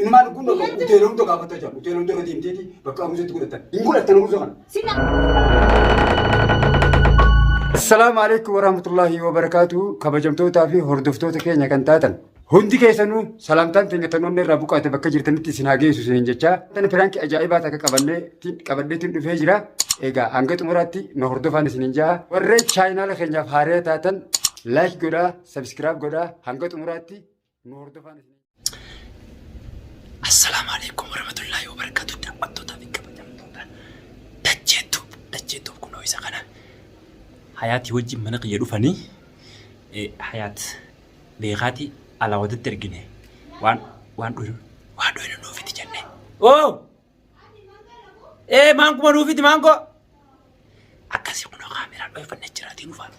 Inumaan kun hoteela hunda gaafataa jira. Hoteela hunda irra deemteeti bakka aruusatti godhatan. Hin godhatan aruusa kana. Sinna. Assalaamu alaikum warahmatullahi wabarakaatu kabajamtootaa fi hordoftoota keenya kan taatan hundi keessanuu salaamtaan teenya tan onnee irraa buqaate bakka jirtanitti isin haa geessu isiniin jechaa tan piraankii ajaa'ibaa takka qabannee qabadheetiin dhufee jira egaa hanga xumuraatti nu hordofaan isiniin ja'a warreen chaayinaala keenyaaf haaree taatan laayik godhaa sabskiraayib godhaa hanga xumuraatti nu hordofaan isiniin Assalaamu alaikum warahmatullahi wabarakatuh daawwattootaa fi kabajamtoota dacheetu dacheetu kunoo isa kana hayaatii wajjin mana kiyya dhufanii hayaat beekaati alaa waditti ergine waan waan dhuynu waan dhuynu nuufiti jenne oo ee maankuma nuufiti maankoo akkasii kunoo kaameraa dhoyfanne jiraatii nufaa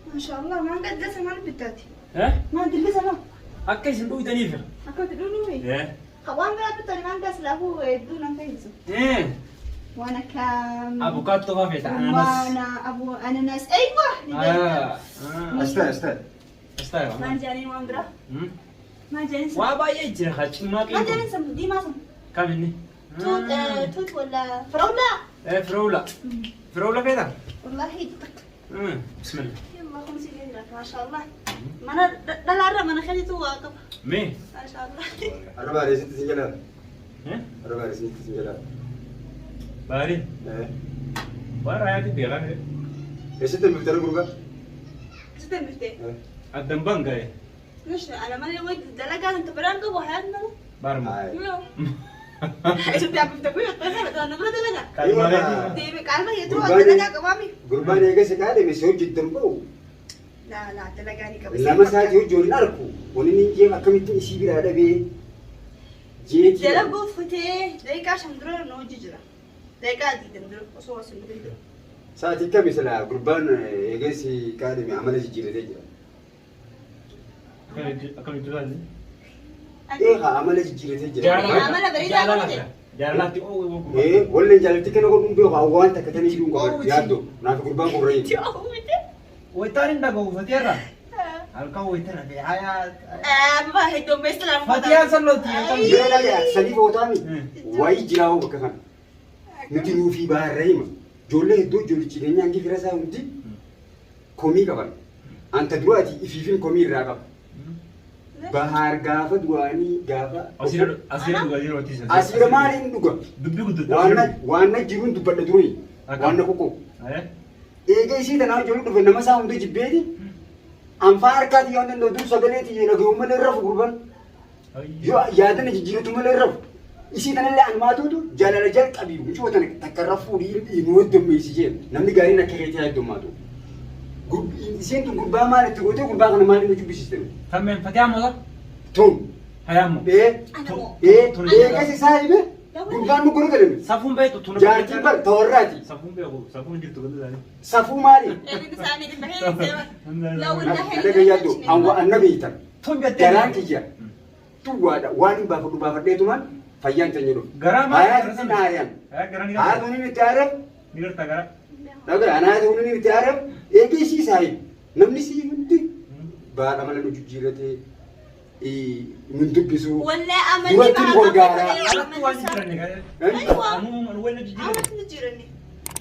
Maashaallah maan gaddasa maal bittaati? Eh? Maal dillisa maa? Akka isin dhugdaniif. Akka itti dhugnuu Eh? Waan biraa bittani maan gas laafuu hedduu nan fayyisu. Eh. Waan akka Abukaattoo faa feeta ananas. Waan abu ananas aywa ni beekta. Ah. Asta asta. Asta. Maal jedhaniin waan biraa? Maal jedhaniin sun? Waa baay'ee jira haa cimmaa Maal jedhaniin qeequ. sun diimaa sun? Kam inni? Tuut tuut wala firawlaa. Eh firawla. Firawla feeta? Wallaahi takka. Bismillah. Yalla kumsi jira maashaallah. Mana dhalaarra mana keetitu waa qaba. Mee? Maashaallah. Arraba areesitti isin jalaa. Eh? Arraba areesitti isin jalaa. Baari. Eh. Waan raayaatti beekaa. Eessatti biftee gurbaa? Sitti biftee. Addan baan ga'e. مش انا مالي وجه دلقة انت بران قبو حياتنا Baarma. شفت عم تقول انا برا دلقة دي قالما يتو دلقة قوامي Gurbaan eega si kaadhime si hojjettan ba'u لا لا دلقة ني قبل lama sa'aatii hojii waliin arku wani inni jeem akkamittiin isii biraa dhabee jeetii دلقو فتي دقيقة عشان درو نوجي جرا دقيقة دي درو وصو وصو درو sa'aatii kami sila gurbaan eega si kaadhime amala jijjiiratee jira. Akkamitti ilaalli? Eegaa amala jijjiiratee jira. Amala bareedaa godhate. Jaalalaatti oowwee gurbaa. Ee walleen jaalatti kana godhuun beeku waan takka tanii jiruun qaban yaaddoo naaf gurbaan kun reeyi. Waytaan hin dhaga'u fateerra. Halkan waytaan hafee hayaa. ما هي دوم بس لا Fatiyaan sallooti halkan. Yeroo lalee sadii footaami wayii jiraawoo bakka kana. Nuti nuufii baarra hima. Ijoollee hedduu ijoollichi keenya hangi fira isaa hundi komii qaban. Anta duraati ifiifin komii irraa qaba. Bahaar gaafa duraanii gaafa. Asiira dhugaa yeroo tiisa. Asiira maaliin dhuga? Dubbii guddaa. Waan na jiruun dubbadha durii. Waan na kokoo. Eega isii tanaa ijoollee dhufe nama isaa hundi jibbeeti. Anfaa harkaati yoo danda'u dur sagalee xiyyeena gahuu malee rafu gurban. Yoo yaadana jijjiiratu malee rafu. Isii tanallee anumaatuutu jaalala jalqabii mucoo tana takka rafuu dhiirri heddummeessi jeen namni gaariin akka keetii haa heddummaatu. Isiin tun gurbaa maal itti gootee gurbaa kana maaliin nu jibbisiiste? Kammeen fatiyaa moo Tun. hayaa moo? Ee. انا مو Ee. Eegas isaa hime gurbaan nu godhu galame. Safuun beektu tun. Jaartiin bar tawarraati. Safuun beeku safuun jirtu ganda isaanii. Safuu maali? يعني لا والله Dhaga yaaddu anna beeytan. Tun jettee. Garaan kiyya duwwaadha waan hin baafadhu baafadheetumaan fayyaan tanya dhufu. Garaa maal? Hayaati naariyaan. Garaa ni Haati garta. hunin itti aaref Ni garta garaa. dhaga anaati hunin itti aaref eegee isii saayi namni sii hundi baadha mala nu jijjiirratee nun dubbisu. ولا امل Duratti nu gargaara. Alatti waan jijjiiranne garaa. ايوه Anuu anuu waan jijjiiranne. عملت نجيرني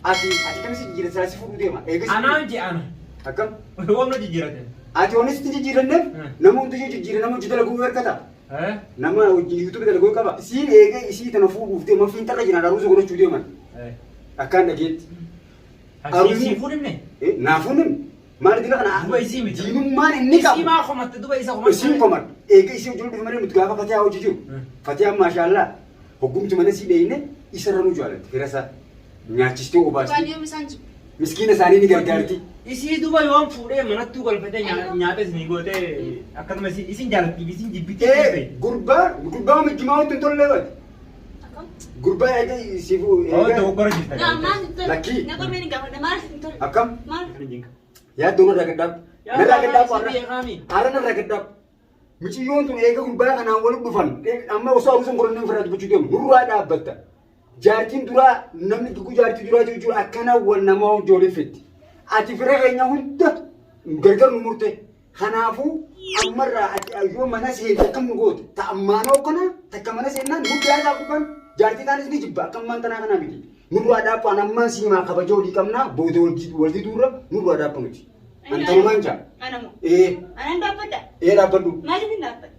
Ati ati kamis jijjiirate saasi fuudhuu deema. Eegee Anaan jee ana. Akkam? Waan nu jijjiirate. Ati honesti jijjiiranneef nama hundi yoo jijjiire nama hojii dalaguu harkata. Nama hojii yuutuubii dalaguu qaba. Isiin eegee isii tana fuudhuuf deeman fiinxarra jiraan aruusa godhachuu deeman. Akkaan dhageetti. Aruusi fuudhimne. Naafuu nim maal dila kana Duba isii miti. diinummaan inni Isii qabu. maa komatte duba isa komatte. Isiin komadhu. Eega isii hojii dhufe malee nuti gaafa Fatihaa hojii jiru. Fatihaan maashaallaa hoggumti mana sii dheeyne isarra nu jaalatti fira isaa nyaachistee obaasti. وان يوم سانجو Miskiina isaanii ni gargaarti. Isii duba yoon fuudhee manattuu galfatee nyaata isinii gootee akkasuma isin jaalatti isin jibbitee Ee gurbaa gurbaa mijjumaa wanti hin tolle bati. Gurbaa eega isii fuu Oo eega dogoggora jirta. لا ما Lakkii. نقول مين قبل ما akkam ما yaaddoo narraa gadhaab. Narraa gadhaab warra. Beekaami. Haara narraa gadhaab. Miciyyoon tun eega gurbaa kanaan wal dhufan amma osoo aruusan godhannee ofirraa dubbachuu deemu nurraa dhaabbatta. Jaartiin duraa namni duguu jaartii duraa jechuun akkana wal nama ijoollee fetti. Ati fira keenya hunda gargar nu murte. Kanaafuu ammarraa ati yoo mana seente akkam nu goote? Ta ammaanoo kana takka mana seennaan nu dhiyaataa gubbaan jaartii taanis ni jibba akka ammaan tanaa kanaa miti. Nurraa dhaaphu an ammaan siimaa kabaja walii qabnaa booda wal diduurra nurraa dhaaphu nuti. An tanumaan jaa. Anamoo. Ee Anan dhaabbadha. ee dhaabbadhu. Maaliif hin dhaabbadha?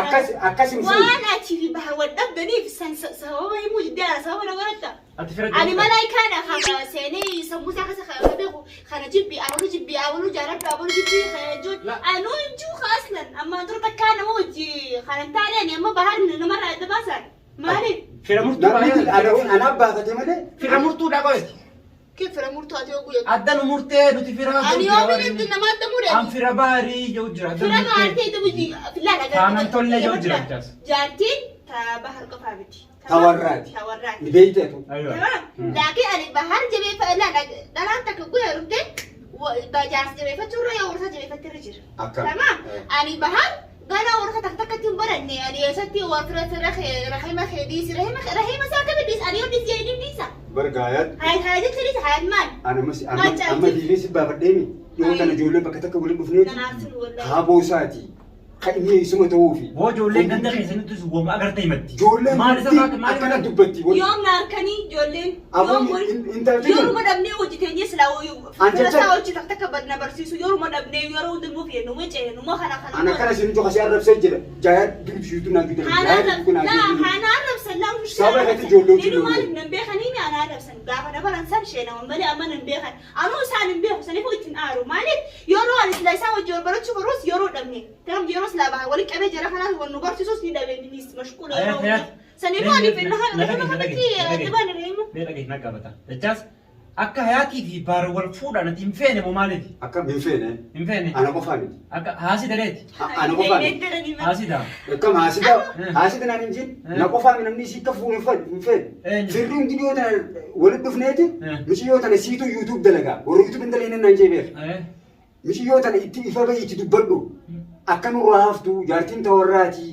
Akkas akkas hin seenu. Waan achi fi baha wal dhabdaniif san sababa himuu jiddaara sababa na godhatta. Ati fira Ani malaayikaan kana seenee sammuu isaa keessa kan beeku kana jibbi abaluu jibbi abaluu jaaladhu abaluu jibbi kana jechuun anuu hin jiru aslan amma dura takkaa nama hojii kana hin taane ani amma bahar namarraa adda baasan maaliif? Fira murtuu Namni anaaf baafate malee. Fira murtuudha qo'eeti. Kee fira murtuu ati yoo guyyaa. Adda nu murtee nuti fira Ani yoo bira nama adda muree. An fira baarii jiru jira. Adda Fira nu murtee. maartee itti bujji filaadha. Taanan tollee jiru jira jechaas. Jaartiin ta bahar qofaa miti. Tawarraati. Tawarraati. Ni beekteetu. Aywa. Tamam. Laakiin ani bahar jabeeffa dhalaan takka guyyaa dhufte jaarsa jabeeffachuu irra yoo warsa jabeeffatte irra jira. Akkam. Tamam. Ani bahar gana warsa takka takkatti hin baranne ani eessatti warra rahima kee dhiisi rahima rahima isaa akkami dhiisi ani yoo dhiisi jedhee dhiisa. Bargaayaat. Hayat hayat jecha dhiisa hayat maal? Ana mas amma diivee si baafadheemi. Yoo tana ijoolleen bakka takka waliin dhufneeti. Nanaafsin wallahi. Kaaboo isaati. Kan inni isuma ta'uufi. Boo ijoolleen ganda keessanittis wama agartee himatti. Ijoolleen Maal isa hundi maal akkana dubbatti. Yoom na harkanii ijoolleen Aboo yoom wal intalti kun Yeruma dhabnee hojii teenyee silaa An fira jecha- isaa hojii takka takka na barsiisu yeruma dhabnee yeroo hundi nuuf yennu ma ceenu ma kana kana. ana akkana isin ijoo kasii arrabsee jira. Jaayaa dubbisu naa juutan. Jaayaa dubbisu naa juutan. Haana arrabsan laa Sababa irratti ijoollee hojii Inni loonii. maaliif nan beekanii mi ana arrabsan gaafa na baran san sheenaman malee amma nan beekan. Anuu isaan hin beeku saniifuu ittiin aaru maaliif yeroo ani sila isaan wajjin wal barachuu barus yeroo dhabne. Tam yeroo silaa baha waliin qabee jara kanaas wal nu barsiisus ni dhabe innis mashquula yeroo Hayat, hayat. Saniifuu ani fedha kana kanatti dhibaan hir'eema. Mee dhagahi na gaafata. Jechaas akka hayaatii fi baar wal fuudhan ati hin feene moo maaliif? Akkam hin feene. Hin feene. Ana qofaa miti. Akka haasi dareeti. Ana qofaa miti. Haasi daa. Akkam haasida haasida naan hin jin na qofaa mi namni isii akka fuune hin feene. Eenyu? Firri hundi dhiyoo tana walitti dhufneeti mici yoo tana siitu YouTube dalagaa warra YouTube hin dalagne naan jee beeka. Mici yoo tana itti ifa bahi itti dubbadhu akka nurraa haftu jaartiin tawarraati.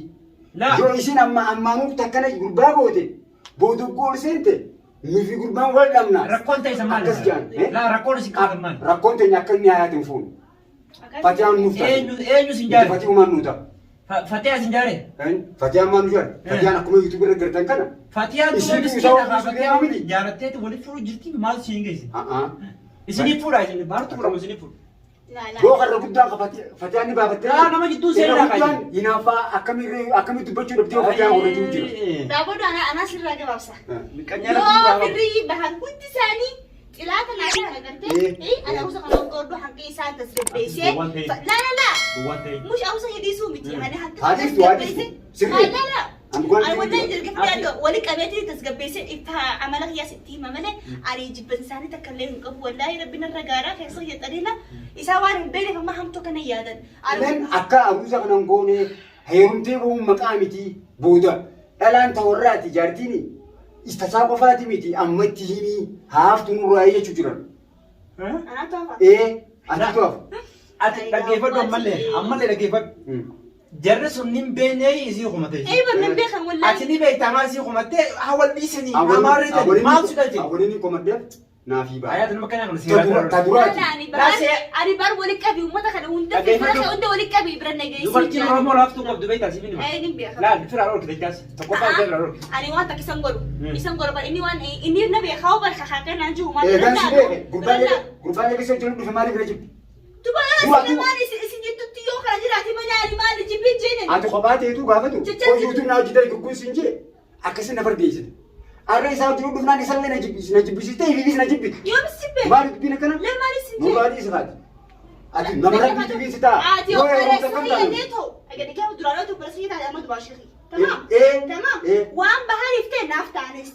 Laa. Yoo isin amma ammaanuuf takkana gurbaa goote booda gool seente nufi gurbaan wal dhabna. Rakkoon ta'e isa maali? Akkas jaan. Laa rakkoon isin qaban maali? Rakkoon teenya akka inni hayaatiin hin fuune. Fatiyaan nuuf taate. Eenyu eenyu sin jaare? Fatii uumaan nuu ta'a. Fatiyaa sin jaare? Fatiyaan maal nu jaare? Fatiyaan akkuma YouTube irra gartan kana. Fatiyaan Isiin tuma isaa miskiina waliin haa fuudhee Fatiyaan miti. jaalatteeti walitti fuudhu jirti maal siin geesse? A'aa. Isinii fuudha isin baartu fuudhamu isinii fuudha. Yoo karra guddaan Fatiyaan ni baafattee. Yaa nama jidduu seenaa Irra kaayee. guddaan hinaaffaa akkamirree akkamii dubbachuu dhabdee Fatiyaan warra jiru jira. Daabodoo anaa sirraa gabaabsa. Miqanyaa Yoo firri bahan hundi isaanii xilaata naa kana agartee ana aruusa kana godhu hanqi isaan tasgabbeessee. Gowwaan ta'e. Laa laa laa. Gowwaan ta'e. Mush aruusa hidhiisuu miti. Ani hanqi Haadhiiftu haadhiiftu. Sirrii. Laa laa. Ani waan Ani jiru wallahi jira. jalqabee adda wali qabeetii tasgabbeessee ifa amala kiyyaas itti hima malee ani jibban isaanii takka illee hin qabu wallahi rabbi narra gaaraa keessa jedhaniina isaa waan hin beekneef amma hamtuu kana yaadan. Ileen akka aruusa kanan goone heerumtee ba'uun maqaa miti booda dhalaan tawarraati jaartiin tasaa qofaati miti amma itti himii haaftu nurraa jechuu jiran. Anaa toofa. Ee ati to'af. Ati dhaggeeffadhu ammallee ammallee dhaggeeffadhu. Jarri sun nin beeknee isii kumate. Ee barnaan beekan wallahi. Ati ni beektaa maal isii kumattee haa wal dhiisanii amaarri ta'e maal si dhalche? Awwaliin komaddeef naafii ba'a. Hayaat nama kanaa kana seeraa Ta duraati. Ani bar ani bar wali qabi uummata kana hunda fi Dhaggeeffadhu. fira hunda wali qabi bira nageessi. Dubartiin Oromoo laaftuu qabdu beektaa siif hima. Ee nin beeka. Laal fira roorki jechaas tokkoffaa fira roorki. Ani waan takka isan godhu. Isan godhu bar inni waan inni na beekaa bar kakaakaa naan jiru maal. Eegaan si beeke gurbaan eegisee jiru dhufe maaliif na jibbi? Duba Du'a- maal isin jidduutti yoo kana jiraate malee ani maal jibbiin jeenan. Ati kophaa ta'etu gaafatu Jecha- hojii YouTube naa hojjetan gugguun siin jee akkasii na fardeessite. Arra isaa hojii dhufnaan isallee na jibbisi na jibbisiiste ifiifis na jibbite. Yoom si beeku? Maali dubbiin akkana? Lee maali sin Nurraa dhiisi haati. Ati nama rabbii jibbisi ta'a. Ati Yoo heerumte obboleessa akkam kiyya ta'a? illee ta'u. Egaa gaafa duraan yoo obboleessa kiyya taate amma dubaa sheekii. Tamaam. Ee, Tamaam. ee. Waan bahariif ta'e naaf ta'anis.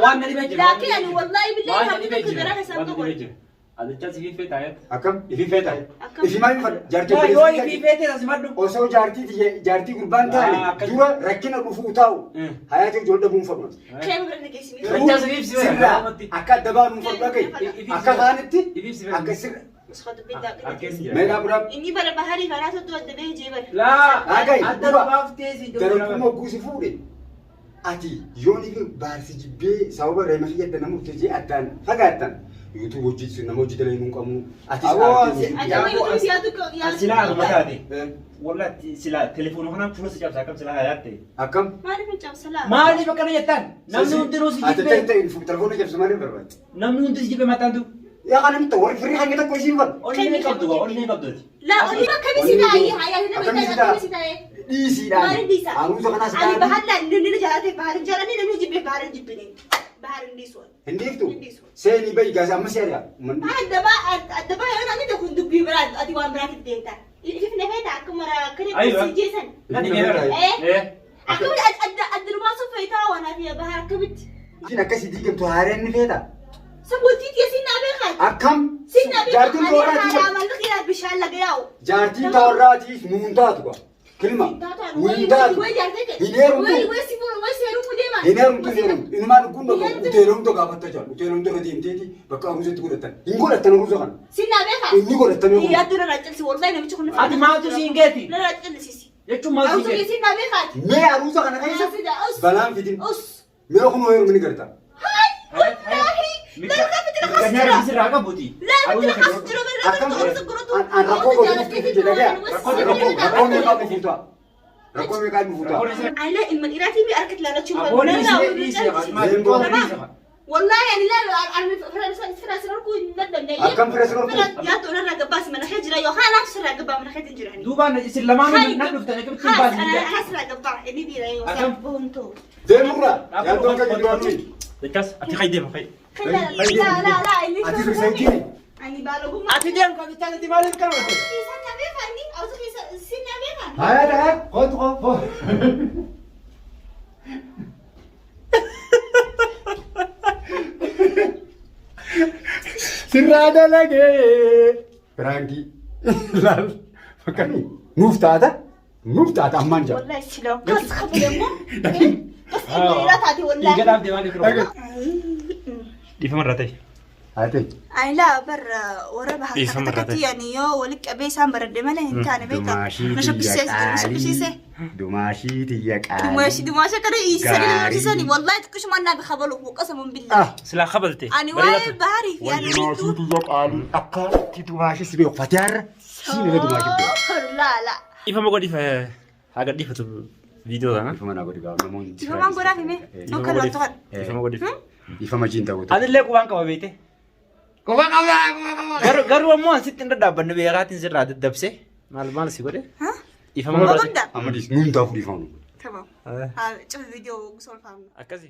Waan na dhibee jira. Laakiin ani wallaahi billahi Waan na hamtu dhibee tokko jira. garaa keessaa Waan na qabu. dhibee jira. Adachaa siif feeta hayat. Akkam ifii feeta? Akkam. Ifii maal fadha? Jaartii Yoo obboleessa ifii kiyya- feetee as maddu. Osoo jaartii tiyya- jaartii gurbaan taane Ah, akkas- dura rakkina dhufuu taa'u Mm. hayaati ijoollee dhabuun fadhu. Kee bira nageessi. Dachaa siif si feeta. Sirraa akka adda baanu fadhu akka akka kaanitti Ifiif si feeta. akka sirra. Harkeessi jira. Meeqaa biraa Inni bara baharii karaa sottu adda bahee jee bara. Laa Dhagahi, adda duba. baaftee si Dargagummaa guusi fuudhe. Ati yoon ifi baarsi jibbee sababa reema kiyyatti nama hojjetee addaan fagaattan YouTube hojii nama hojii dalee hin qabu. Atis Aboo, aartee si- hojii Ati amma YouTube siyaatu yaadu. Silaa akkuma taate. Eh, Wallahi silaa telefoona kanaan fuula si cabsa akkam silaa hayaatte. Akkam? Maaliif hin cabsalaa? Maaliif akkana jettaan? Namni hundinuu si Ati jibbee. ta'e telefoona cabsu maaliif barbaadde? Namni hundi si jibbee mataan tu. Yaa kana miti warri firii hanga tokko isiin fal. Onnee qabdu waa onnee qabduuti. Laa olii akkamii si taa'ee hayaa nama akkamii si taa'ee? Dhiisiidhaan. Maaliin dhiisa? Aruusa kanaas Ani taate. bahalla inni ni jaalate baharin jaalanii namni jibbee baharin jibbine. Baharin dhiisu. Hin dhiiftu. Hin dhiisu. Seenii bahi gaasa amma si ari'a. Manni. Addabaa addabaa yoo namni tokko dubbii biraa ati waan biraatti deemta. Ifni feeta akkuma rakkina Aywa. si jeesan. Nani deemara. Eh. Eh. Akkamitti adda addumaa sun feetaa waan hafi bahar akkamitti? Isin akkasii diigamtu haareen ni feeta. Sabootii tiya siin naa beekan. Akkam? Siin naa beekan. Jaartiin tooraatii. Ani malli qiraa bishaan laga yaa'u. Jaartiin tooraatii nuun taatu kwa. Kilma. Nuun taatu. Hin heerumtu. Hin heerumtu hin heerumtu. Inumaan kun tokko uteelomtu gaafatta jira. Uteelomtu irra deemteeti bakka aruusatti godhatan. Hin godhatan aruusa kana. Siin naa beekan. Inni godhatame kun. Yaaddu narraa callisi wallahi namichi kun. Ati maaltu siin geeti? Narraa callisiisi. Jechuun maaltu Aruusa siin geeti? siin naa beekaati. Mee aruusa kana keessa balaan fidin. Us. Mee kunoo heerumi ni garta. Hai wallahi. Larga fitina Ganyaa kasjira. rabbi sirraa qabuuti. La Aruusa fitina kana kasjira Akkam barra gurgurtu. an rakkoo godhuuf jedha gaa. Rakkoo rakkoo meeqaa dhufuuta? Rakkoo meeqaa dhufuuta? Ani ilma dhiiraatii fi harkatti laalachuu Aboon dhiisee dhiisee maal والله يعني لا انا فرا سركو ندم Akkam fira sirorku? يا تو انا قباس من خجرة يو خانا سرا قبا من خجرة جراني Duubaan isin lamaan nan dhuftan akkamitti hin خلاص baasne? انا حسرة قبا اني دي رايو أكم؟ بونتو Deemurra. Yaaddoon kan jiru waan nuyi. Dachas ati kai deema kai. لا لا لا لا اللي Ati riseetiin. اني بالغ Ati deemu kan jechaa jirti maaliif kana godhe? Hayaat hayaat kootu koo. Sirraa dalagee. Firaankii. Laal. Fakkaatu. Nuuf taata. Nuuf taata ammaan jaa. والله سلو بس خبر يمو بس اني لا تعطي والله Dhiiga dhaabde maaliif kana Dhiifama irraa ta'e. Haa ta'e. Ani laa bar warra bahar Dhiifama takka irraa takkatti ta'e. yani yoo walitti qabee isaan baradhe malee hin taane beekaa. Na shabbisiise. Dumaashii tiyya qaalii. Dumaashi dumaashi akkana hiisisanii Gaarii. lolchisanii wallahi xiqqishumaan naa bikabalu qasamuun billah. Ah. Silaa kabalte. Ani waa'ee baharii fi ani Dumaashii miidhuu. tiyya qaalii. Akka itti dumaashii si beeku. Fatiyaarra. Si nama dumaashii beeku. Laa laa. Dhiifama godhiif haa gadhiifatu viidiyoo kana. Ifama naa godhi gaafa namoonni. Dhiifamaan godhaaf hime. Nokka loltu kan. Dhiifama godhiif. Ifama jiin ta'uu. Anillee qubaan qaba beekte. Quba qabdaa quba qabdaa. Garuu garuu ammoo an sitti hin dadhaabbanne beekaatiin sirraa daddabse maal maal si godhe? Dhiifama godhiif. Qabda. Amma dhiis nuun taa'uuf dhiifamu. Tamam. Haa cufa viidiyoo solfaamna. Akkasi.